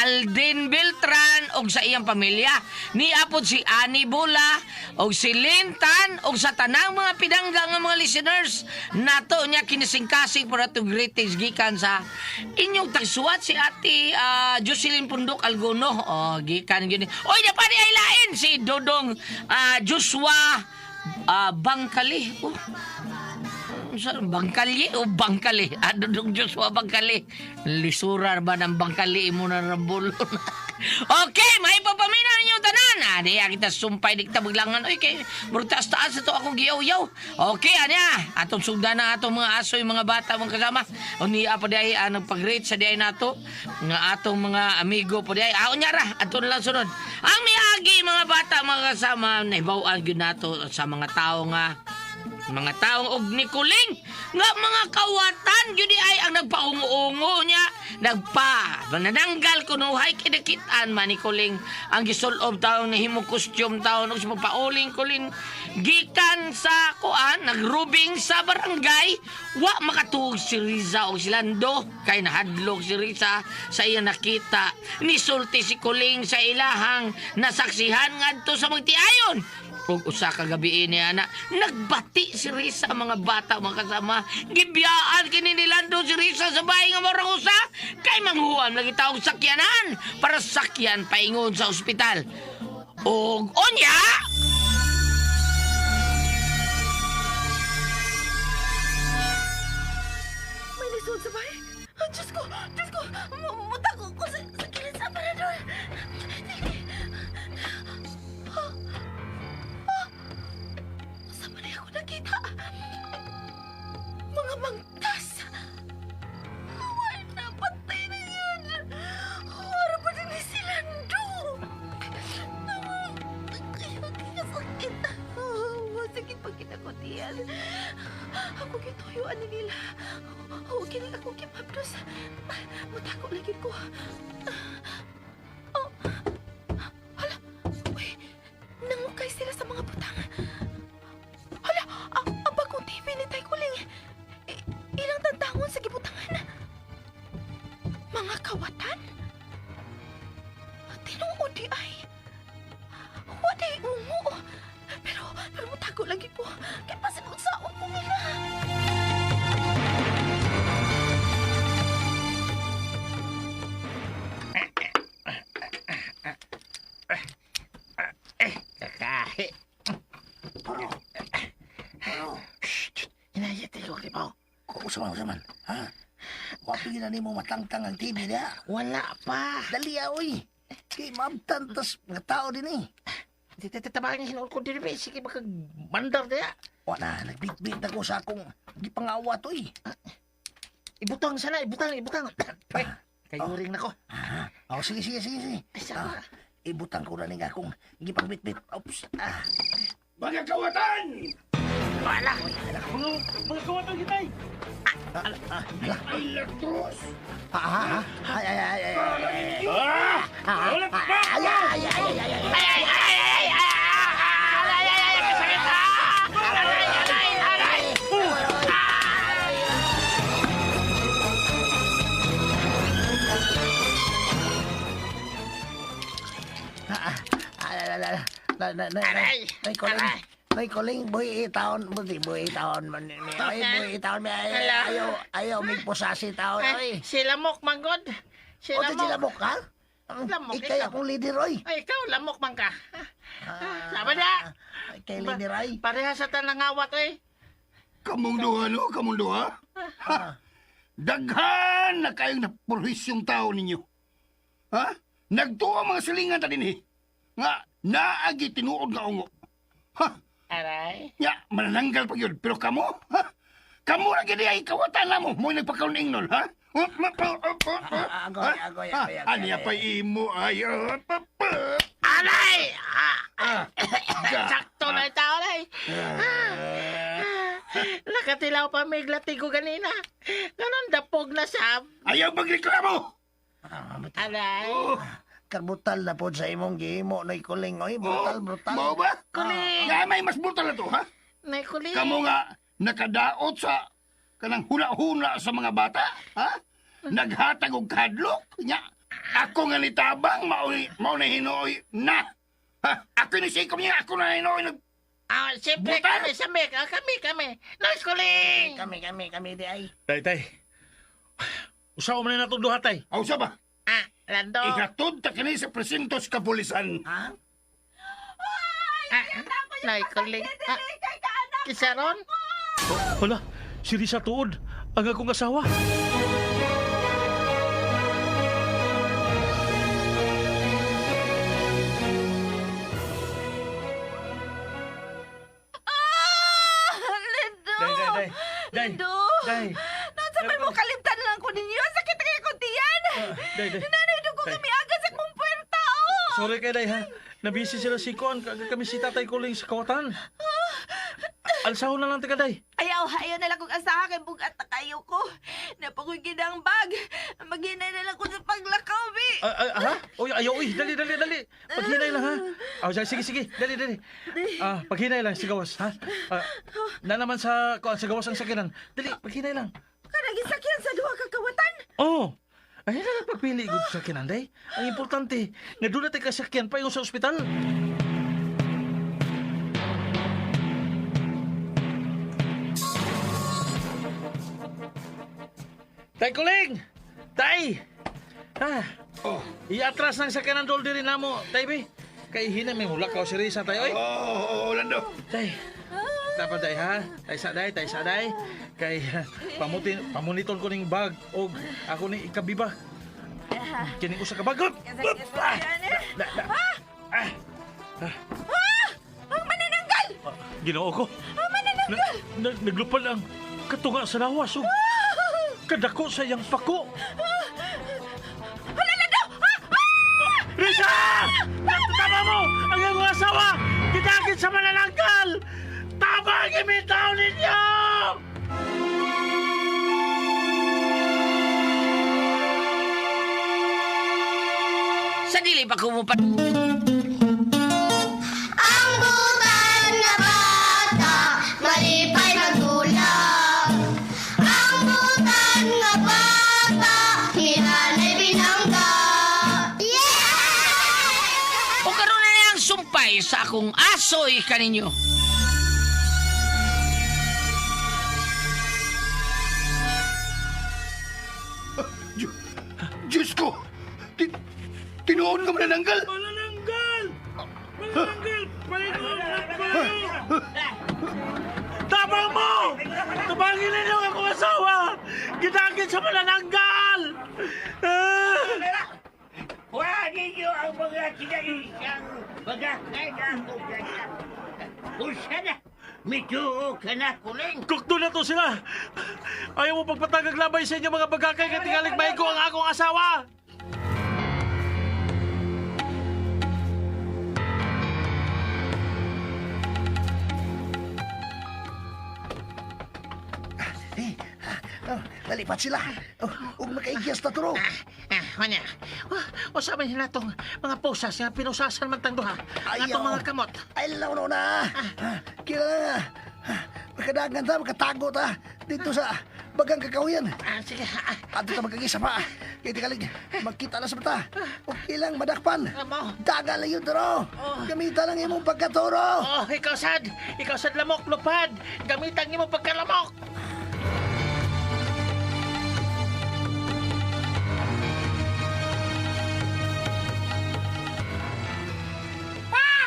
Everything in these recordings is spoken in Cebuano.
Alden Beltran og sa iyang pamilya. Niapod si Ani Bula og si Lintan og sa tanang mga pinangga nga mga listeners nato niya kinisingkasing por atong greetings gikan sa inyong tagsuwat si Ate Jocelyn Pundok Alguno. Oh, gikan gyud. Oy, pa ni ay lain si Dodong Joshua Bangkali. Oh. Bangkali o Bangkali? Ah, Dodong Joshua Bangkali. Lisura ba ng Bangkali mo na rambulon? Okay, may papaminaw ninyo tanan. Ah, di kita sumpay di kita baglangan. Oy, kay murag taas ito akong giyaw-yaw. Okay, anya. Atong sugdan na atong mga asoy, mga bata, mga kasama. O niya pa di ay nagpag-rate sa di ay nato. Nga atong mga amigo pa di ay. Ah, unya ra. Ato na lang sunod. Ang miagi mga bata, mga kasama, nahibaw-an gyud nato sa mga tao nga mga taong og nikuling nga mga kawatan gyud ay ang nagpaungo-ungo niya, nagpa manananggal kunuhay kinakitaan man ni Kuling ang gisulob taon nahimo costume taon og magpauling kulin gikan sa kuan nagrubing sa barangay. Wa makatuog si Riza og si Lando kay nahadlok si Riza sa iya nakita. Nisulti si Kuling sa ilahang nasaksihan ngadto sa magtiayon. Ug usa ka gabi ni ana, nagbati si Risa mga bata mga kasama. Gibiyaan kini ni Lando si Risa sa bahay nga morang usa kay manghuam lagi taong sakyanan para sakyan paingon sa ospital. Ug unya, May lisod sa bahay. Oh, Diyos ko! Diyos ko! Mutago ko sa kilid sa aparador. Sa man ako nakita? Mga mangtas! Wala, patay na yun! Wala pa din si Lando! Kasakit. Masakit pag kinakutian. Ako gituyuan ni nila. O, kini ako kipabdos. Mutako lagi ko. Oh. Hala, uy, nangukay sila sa mga butang. Hala, ang bagong TV ni Tay Kuling. Ilang tantangon sa gibutangan. Mga kawatan? Tinuod di ay. Waday ungo. Pero mutago lagi ko. Kay pasinod sa ko nila. Kakahi. Pero, Hinayat ko kay Pao. usa man, ha? Wapi na nimo matangtang ang TV niya. Wala pa. Dali ah, oy. Kay maabtan tas mga tao din eh. Tabangan hinuon ko din eh. Sige, makagmandar niya. Wala, nagbitbit na ko sa akong gipangawat, oy. Ibutang sana, ibutang, ibutang. Ay, kayuring na ko. Ah, oh, sige, sige, sige, sige. Ay, sama. Ah, ibutang ko na ning akong gipangbitbit. Oops. Ah. Mga kawatan! Wala. Mga kawatan kita! Electros! Ah, ah, ah. Ay, ay, ay, ay. Ah! Ah, Wala pa! Ay, ay, ay, ay, ay, ay. Ay, ay, ay, ay, ay, ay, ay, ay, kasakit. Ah! Aray, aray, aray. Ah, ah, ay, ay, ay, ay, ay, ay, Aray! Nay, kuling. Aray! Nay, kuling, buhi taon, buhi, buhi taon man ni. Ay, buhi taon, may ay, Hala. ayaw, ayaw, may posasi taon, Ay, oy. si Lamok manggod. Si O, di Lamok. lamok, ha? Lamok, Ikay ikaw. akong leader, oy. Ay, ikaw, lamok man ka. Sama na. Kay leader, ay. Pareha sa tanangawat, eh. Kamong duha, no? Kamong duha? Ha? Daghan na kayong napurhisyong tao ninyo. Ha? Nagtuo ang mga silingan ta din eh. Nga, naagi tinuod nga ungo. Ha? Aray. Ya, manananggal pa yun. Pero kamo, ha? Kamo na gini ay kawatan na mo. Mo'y nagpakaon ingnol, ha? Agoy, agoy, agoy, agoy, Aniya pa imo ay. Aray! Ah, Sakto na yung tao na eh. Nakatilaw pa may latigo ganina. Ganon dapog na sab. Ayaw magreklamo! Aray. Oh, Karbutal na po sa imong gihimo na kuling, oy. Brutal, brutal. Mao ba? Kuling. Nga may mas brutal na to, ha? Nay kuling. Kamo nga nakadaot sa kanang huna-huna sa mga bata, ha? Naghatag og kadlok, nya. Ako nga nitabang, mao na hinuoy na. Ha? Ako ni sikom niya, ako na hinuoy nag... Ah, siyempre Butar! kami, siyempre. Ah, kami. Noy Kuling! Kami di ay. Tay, tay. Usaw man na natong duha, tay. Aw, sa ba? Ah, Lando. Ihatod ta kini sa presinto sa kapulisan. Ha? Ah, Noy Kuling. Ah, kisaron? Hala, si Risa tuod. Ang akong asawa. Ah! Lindo! Day, day, day. Day. Lindo! Day. Noon sa may mo kalimtan lang ko ninyo. Ang sakit kaya ko tiyan. Day, day. Nanay, dugo Day. kami aga sa kong puwerta. Oh! Sorry kay Day, ha? Nabisi sila si Kuan. Kami si Tatay Kuling sa kawatan. Alsahon na lang tika, Day. Ayaw, ayaw na lang kong asaha kay bugat na kayo ko. Napakoy ginang bag. Maghinay na lang ko sa paglakaw, bi. Ah, ah, ha? Oy, ayaw, uy. Dali, dali, dali. Paghinay lang, ha? Ah, sige, sige. Dali, dali. Ah, paghinay lang, si gawas, ha? Ah, na naman sa, kuan, sa gawas ang sakinan. Dali, paghinay lang. Kanang gisakyan sa duha ka kawatan. Oh! Ay, na pagpili gud sa sakyanan, Day. Ang importante, nga doon natin kasakyan pa yung sa ospital. Tay Kuling! Tay! Ah, Oh. iatras ng sakyanan dol diri namo, Tay bi. Kay hina may hulak ka si Risa tay oy. Oh, Lando. Tay. Dapat day ha. Tay sa day, tay sa day. Kay pamutin pamuniton ko ning bag og ako ni ikabiba. Kining usa ka bag. Kasakit mo yan, eh. Da, da. Ah, Ah! Ang manananggal! Ginoo ko. Ang manananggal! Na, na, naglupad ang katunga sa lawas ug kadako sa iyang pako. Hala, Lando! Ah! Ah! Risa! Tama mo! Ang iyong asawa! Gidagit sa manananggal! Tama ang imitaw ninyo! Sa dili pa kumupa Ang butan na bata, malipay magulak. Ang butan nga bata, hinanay binangga. Yeah! O karon na ang sumpay sa akong asoy kaninyo. Diyos ko! Tinuon ka manananggal! Manananggal! Manananggal! Palingon! Palingon! Tama mo! Tabangin ninyo ang akong asawa! Gidagit sa manananggal! Ah! Huwag ninyo ang mga kinaisang bagakay na akong ganyan. Usa na, mituo ka na, Kuling. Kukto na to sila! Ayaw mo pagpatagag labay sa inyo mga bagakay nga tingalig maigo ang akong asawa! Eh, oh, nalipat sila. Oh, ug makaigyas ta turo. Ah, wanya. Usa man sila tong mga posas nga pinusasan man tang duha. Ang atong mga kamot. Ay, law na na. Kila na. Makadagan ta, makatago ta. Dito sa bagang kakahuyan. Ah, sige. Ah, Ato ta magkagisa pa. Kay tikalig, magkita na sa mata. Okay lang, madakpan. Amo. Daga lang yun, turo. Gamitan lang imong pagkaturo. Oh, ikaw sad. Ikaw sad lamok, lupad. Gamitan nimo pagkalamok. Ah!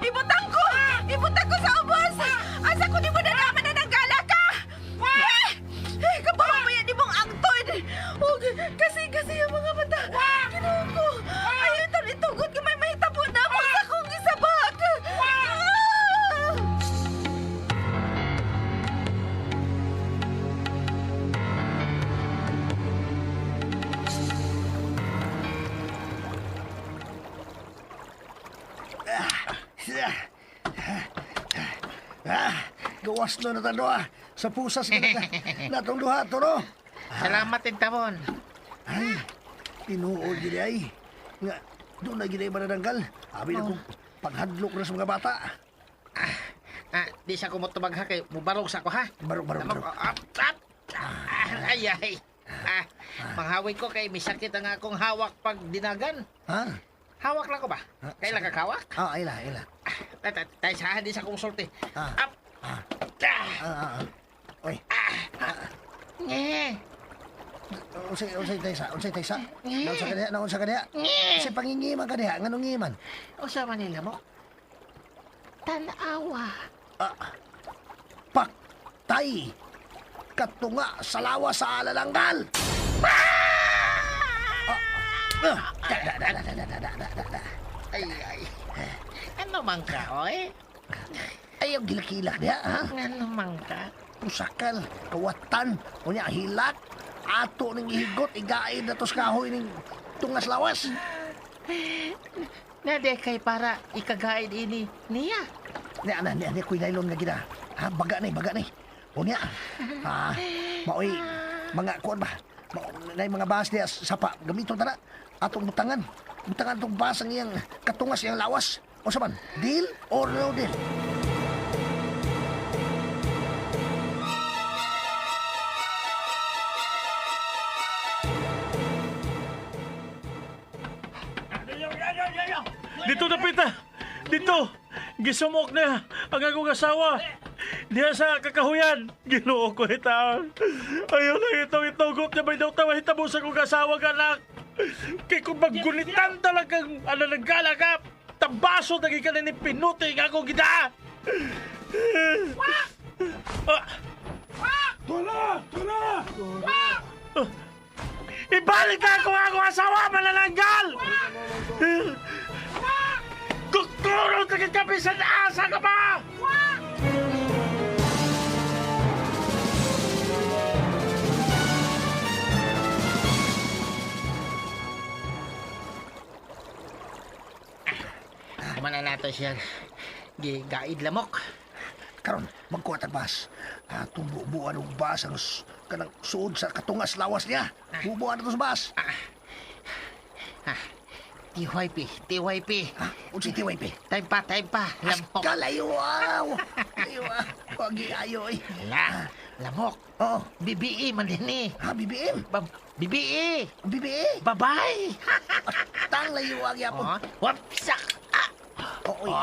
Ibutang ko! Ibutang ko sa ubos! Asa ko di mo na naman na nanggala ka? Eh! Eh, kabaho mo yan, di mong angton! Og, kasi ang mga mata. Ginoo ko! Ayaw tan itugot ka may mahitabo na mo sa akong isabak! Ah! Ah, gawas na na tando ah. Sa pusas ka na natong duha, turo. Salamat intabon. Ay, tinuod gini ay. Nga, doon na gini manananggal. Abi na kong paghadlok na sa mga bata. Ah, di sa ko motubag ha kay mubarog sa ko ha. Barog, barog, barog. Up, up. Ah, ay ay. Ah, Manghawig ko kay misakit ang akong hawak pag dinagan. Ha? Hawak lang ko ba? Ah, Kailan ka kawak? Ah, ila, ila. Tay, sahan din sa akong sulti. Ah. Up. Ah. Ah. Ah, ah, ah. Oy, Nye. unsay taysa? Unsay taysa? Naunsa ka diha? Naunsa ka diha? Unsay pangingiman ka diha? Nganong ngiman? Usa man nila mo? Tanawa. Ah. Paktay! Katunga sa lawa sa alalanggal! Ah! Ah! Da, da, da, da, da, da, da, da, da. Ay, ay. Ano man ka, oy? Ayaw gilakilak diha, ha? Ano man ka? Pusakal, kawatan, unya hilak, ato ning ihigot, igain na tos kahoy ning tungas lawas. Nade kay para ikagaid ini niya. Niya na, niya, niya, kuy nylon nga gina. Ha, baga ni, baga ni. Unya, ha, maoy, mga kuan ba? Mao, nay mga bahas niya sapa, gamiton ta na. Atong butangan. Butangan tong bahas ang iyang katungas iyang lawas. O sa man, deal or no deal? Dito na pita. Dito. Gisumok na ang akong asawa. Diya sa kakahuyan. Ginoo ko itaon. Ayaw na itong itugot niya may daw tawa hitabo sa akong asawa anak. Kay kung maggunitan talagang ananagala ka, tabaso lagi ka na ni Pinuti nga akong gida. Ah, Tula! Tula! ibalik na ako ang akong asawa, manananggal! Kukuro ka kapisan asa ka ba? Kumana nato siya. Gigaid lamok. Karon, magkuha tag bahas. Atong bubuan og bahas ang kanang suod sa katungas lawas niya. Bubuan na to sa bahas. TYP, TYP. Ha? Unsay TYP? Time pa, time pa. Lamok. Kalayo, aw. Ayo, ah. Wagi ayo, eh. La, lamok. Oo. BBE man din eh. Ha, BBM? BBE. BBE? Babay. Tang layo ang yapon. Oh, wapsak. Ah, Oo.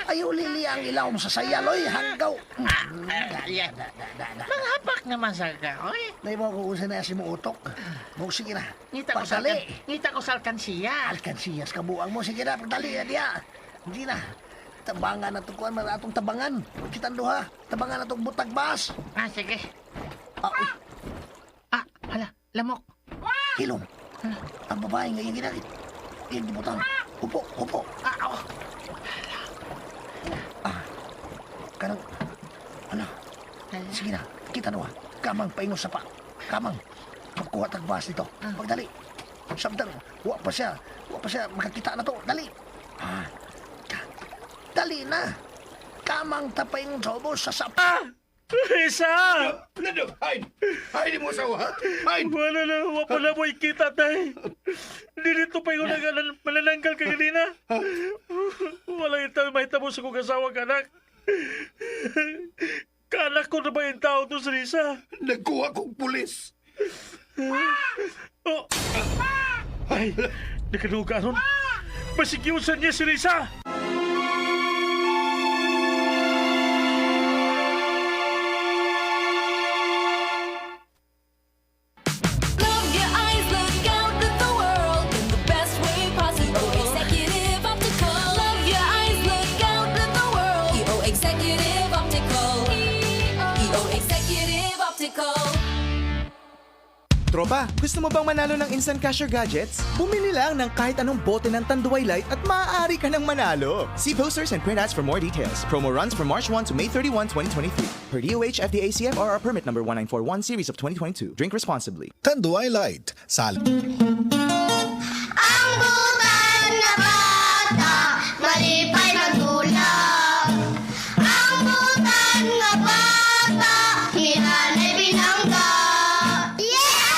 Ayaw lili ang ilaw sa sayaloy hanggaw. ah, yeah. Manghapak naman sa ka, oy. Naibaw ko kung na si mo utok. Mo sige na. Ngita ko sa Pagdali. ngita ko sa alkansiya. Alkansiyas kabuang mo. Sige na, pagdali na diya. Hindi na. Tabangan na kuan man atong tabangan. Kitang duha. Tabangan na tong butag bas. Ah, sige. Ah, uy, Ah, hala, lamok. hilom. Ang babae nga iyang ginagit. Iyang gibutang. Upo, upo. Ah, oh. Kanang, ano? Sige na, kita nawa. Kamang paingon sa pa. Kamang. Pagkuha tagbas nito. Pagdali. Samtang, wa pa siya. Wa pa siya makakita na to. Dali. Ah, dali na. Kamang tapaingon sa ubos sa sapa. Isa! Lado! Hain! Hain mo asawa, ha? Hain! Wala na, wala pa na mo ikita, tay. Dito pa yung manananggal ka kanina. Wala yung tayo mahitabo sa kong asawa, kanak. Kanak ko na ba yung tao to sa Risa? Nagkuha kong pulis! Oh. Ay, nakaduga ron. Masigyusan niya si Risa! Love your eyes, look out at the world in the best way possible. Executive Optical. Love your eyes, look out at the world. EO Executive Optical. EO Executive Optical. Tropa, gusto mo bang manalo ng instant cash or gadgets? Bumili lang ng kahit anong bote ng Tanduay Light at maaari ka ng manalo. See posters and print ads for more details. Promo runs from March 1 to May 31, 2023. Per DOH FDA CFRR permit number 1941 series of 2022. Drink responsibly. Tanduay Light. Sal Ang butan nga bata, malipay magdulak. Ang butan nga bata, hinanay binangga. Yeah!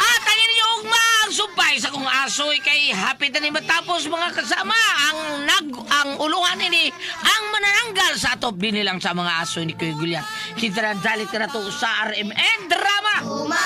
At ang inyong ugma ang sumpay sa kong asoy kay hapit na ni matapos mga kasama ang nag ang ulungan ini ang manananggal sa atop binilang sa mga asoy ni Kuya Gulyat. Kita na dalit na to sa RMN Drama. Uma